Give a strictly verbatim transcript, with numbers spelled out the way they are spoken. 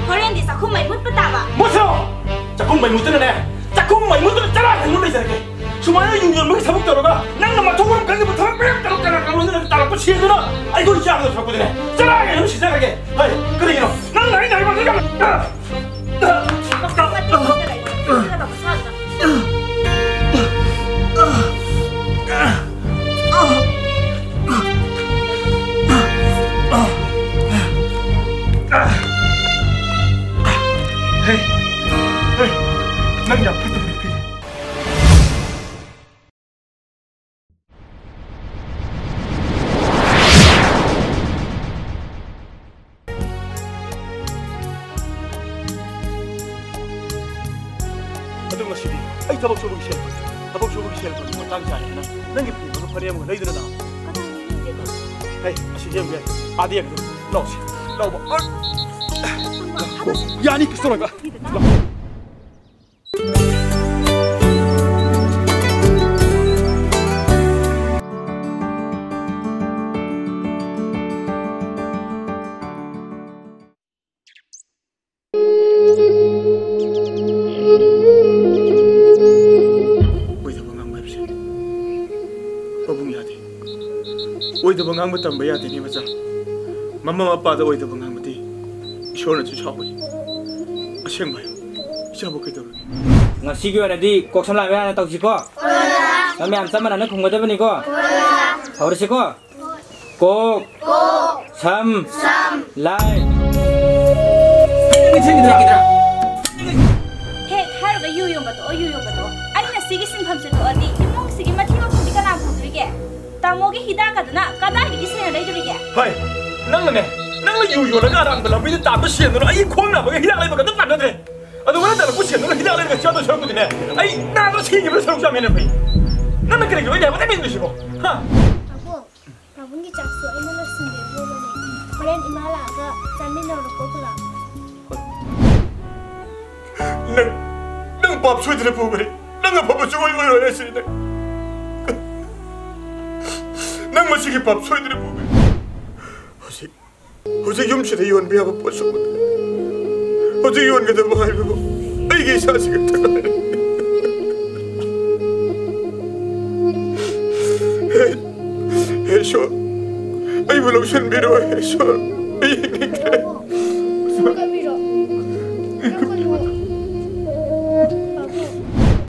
ꯍꯣꯔꯦꯟꯗꯤ ꯆꯥꯛꯈꯨꯝ ꯃꯩ ꯃꯨꯠꯄ ꯇꯥꯕ꯫ ꯃꯨꯠꯁꯅꯣ! ꯆꯥꯛꯈꯨꯝ ꯃꯩ ꯃꯨꯠꯇꯅꯅꯦ, ꯆꯥꯛꯈꯨꯝ ꯃꯩ ꯃꯨꯠꯇꯅ ꯆꯔꯥ ꯍꯦꯟꯕ ꯂꯩꯖꯔꯒꯦ꯫ ꯁꯨꯃꯥꯏꯅ ꯌꯨ ꯌꯣꯟꯕꯒꯤ ꯊꯕꯛ ꯇꯧꯔꯒ ꯅꯪꯅ ꯃꯊꯣꯡ ꯃꯔꯝ ꯈꯪꯗꯕ ꯊꯕꯛ ꯃꯌꯥꯝ ꯇꯧꯔꯒ ꯀꯅꯥ ꯀꯅꯥ ꯂꯣꯏꯅꯅ ꯇꯥꯔꯛꯄ ꯁꯦꯟꯗꯨꯅ ꯑꯩꯈꯣꯏ ꯆꯥꯕꯗ ꯁꯔꯛꯄꯗꯅꯦ ꯆꯔꯥ ꯍꯦꯟꯅ ꯁꯤꯖꯔꯒꯦ꯫ ꯍꯣꯏ, ꯀꯔꯤꯒꯤꯅꯣ? ꯅꯪꯅ ꯑꯩꯅ ꯍꯥꯏꯕ ꯃꯇꯦꯡ ꯄꯥꯡꯒꯗꯕ ꯃꯁꯥꯗꯨꯅ꯫ ꯍꯦ, ꯍꯦ, ꯅꯪ ꯌꯥꯝ ꯐꯠꯇꯕ ꯅꯨꯄꯤꯅꯦ꯫ ꯑꯗꯨ ꯉꯁꯤꯗꯤ ꯑꯩ ꯊꯕꯛ ꯁꯨꯕꯒꯤ ꯁꯦꯜ ꯐꯪꯉꯤ꯫ ꯊꯕꯛ ꯁꯨꯕꯒꯤ ꯁꯦꯜ ꯐꯪꯉꯤ ꯃꯇꯥꯡ ꯆꯥꯔꯦ꯫ ꯅꯪ, ꯅꯪꯒꯤ ꯐꯤ ꯑꯃꯒ ꯐꯅꯦꯛ ꯑꯃꯒ ꯂꯩꯗꯨꯅ ꯂꯥꯛꯑꯣ꯫ ꯀꯗꯥꯏꯗ ꯌꯦꯡꯗꯣꯏꯅꯣ? ꯍꯩ, ꯑꯁꯤ ꯌꯦꯡꯕ ꯌꯥꯏ꯫ ꯑꯥꯗ ꯌꯦꯡꯗꯣꯏꯅꯣ? ꯂꯥꯛꯑꯣꯁꯦ꯫ ꯂꯥꯛꯑꯣꯕ꯫ ꯌꯥꯅꯤ, ꯀꯩꯁꯨ ꯇꯧꯔꯣꯏꯕ꯫ ꯂꯥꯛꯑꯣ꯫ ꯑꯣꯏꯗꯕ ꯉꯥꯡꯕ ꯍꯥꯏꯕꯁꯦ ꯄꯥꯕꯨꯡ ꯌꯥꯗꯦ꯫ ꯑꯣꯏꯗꯕ ꯉꯥꯡꯕ ꯇꯝꯕ ꯌꯥꯗꯦꯅꯦ, ꯃꯆꯥ꯫ ꯃꯃꯥ ꯃꯄꯥꯗ ꯑꯣꯏꯗꯕ ꯉꯥꯡꯕꯗꯤ ꯏꯁꯣꯔꯅꯁꯨ ꯁꯥꯎꯒꯅꯤ꯫ ꯑꯁꯦꯡꯕ ꯍꯥꯏꯌꯨ, ꯏꯆꯥꯕꯨ ꯀꯩꯗꯧꯔꯒꯦ? ꯉꯁꯤꯒꯤ ꯑꯣꯏꯅꯗꯤ ꯀꯣꯛ ꯁꯝ ꯂꯥꯏ ꯃꯌꯥꯝꯅ ꯇꯧꯁꯤꯀꯣ꯫ ꯅꯪ ꯃꯌꯥꯝ ꯆꯞ ꯃꯥꯟꯅꯅ ꯈꯨꯝꯒꯗꯕꯅꯤꯀꯣ꯫ ꯍꯧꯔꯁꯤꯀꯣ꯫ ꯀꯣꯛ꯫ ꯀꯣꯛ꯫ ꯁꯝ꯫ ꯁꯝ꯫ ꯂꯥꯏ꯫ ꯍꯦꯛ ꯍꯥꯏꯔꯒ ꯌꯨ ꯌꯣꯟꯕ ꯇꯣꯛꯑꯣ, ꯌꯨ ꯌꯣꯟꯕ ꯇꯣꯛꯑꯣ꯫ ꯑꯩꯅ ꯁꯤꯒꯤ ꯁꯤꯟꯐꯝꯁꯦ ꯇꯣꯛꯑꯗꯤ ꯏꯃꯨꯡꯁꯤꯒꯤ ꯃꯊꯤ ꯃꯈꯣꯡꯗꯤ ꯀꯅꯥ ꯐꯪꯗꯣꯔꯤꯒꯦ? ꯇꯥꯃꯣꯒꯤ ꯍꯤꯗꯥꯛ ꯑꯗꯨꯅ ꯀꯗꯥꯏꯗꯒꯤ ꯁꯦꯟꯅ ꯂꯩꯗꯣꯔꯤꯒꯦ? ꯍꯣꯏ, ꯅꯪꯅꯅꯦ, ꯅꯪꯅ ꯌꯨ ꯌꯣꯜꯂꯒ ꯑꯔꯥꯟꯕ ꯂꯝꯕꯤꯗ ꯇꯥꯟꯕ ꯁꯦꯟꯗꯨꯅ ꯑꯩꯒꯤ ꯈꯣꯡ ꯅꯥꯕꯒꯤ ꯍꯤꯗꯥꯛ ꯂꯩꯕꯒ ꯑꯗꯨꯝ ꯃꯥꯟꯅꯗ꯭ꯔꯦ꯫ ꯑꯗꯨꯒ ꯅꯪ ꯇꯥꯜꯂꯛꯄ ꯁꯦꯟꯗꯨꯅ ꯍꯤꯗꯥꯛ ꯂꯩꯔꯒ ꯆꯥꯗꯧ ꯁꯔꯨꯛꯄꯨꯗꯤꯅꯦ, ꯑꯩ ꯅꯥꯗ ꯁꯤꯈꯤꯕꯅ ꯁꯔꯨꯛ ꯆꯥꯝꯃ ꯍꯦꯟꯅ ꯐꯩ꯫ ꯅꯪꯅ ꯀꯔꯤꯒꯤꯅꯣ ꯑꯩꯅ ꯍꯥꯏꯕ ꯇꯥꯏꯃꯤꯡꯗꯨꯁꯤꯕꯣ? ꯍꯥ? ꯄꯥꯕꯨꯡ, ꯄꯥꯕꯨꯡꯒꯤ ꯆꯥꯛꯁꯨ ꯑꯩꯅ ꯂꯣꯏꯁꯤꯟꯕꯤꯔꯨꯔꯕꯅꯦ꯫ ꯍꯣꯔꯦꯟ ꯏꯃꯥ ꯂꯥꯛꯑꯒ ꯆꯥꯃꯤꯟꯅꯔꯣꯀꯣ ꯄꯨꯂꯞ꯫ ꯅꯪ, ꯅꯪ ꯄꯥꯞ ꯁꯣꯏꯗꯅ ꯄꯨꯒꯅꯤ꯫ ꯅꯪ ꯑꯐꯕ ꯁꯨꯡꯑꯣꯏ ꯑꯣꯏꯔꯣꯏ ꯑꯁꯤꯗ꯫ ꯅꯪ ꯃꯁꯤꯒꯤ ꯄꯥꯞ ꯁꯣꯏꯗꯅ ꯄꯨꯒꯅꯤ꯫ ꯍꯧꯖꯤꯛ, ꯍꯧꯖꯤꯛ ꯌꯨꯝꯁꯤꯗ ꯌꯣꯟꯕ ꯌꯥꯕ ꯄꯣꯠꯁꯛ ꯑꯃꯠꯇ ꯂꯩꯇꯦ꯫ ꯌꯣꯟꯒꯗꯕ ꯍꯥꯏꯕꯕꯨ ꯑꯩꯒꯤ ꯏꯁꯥꯁꯤ ꯈꯛꯇ ꯉꯥꯏꯔꯦ꯫ ꯍꯦ, ꯍꯦ ꯏꯁꯣꯔ, ꯑꯩꯕꯨ ꯂꯧꯁꯤꯟꯕꯤꯔꯣ, ꯍꯦ ꯏꯁꯣꯔ, ꯑꯩ ꯍꯤꯡꯅꯤꯡꯗ꯭ꯔꯦ꯫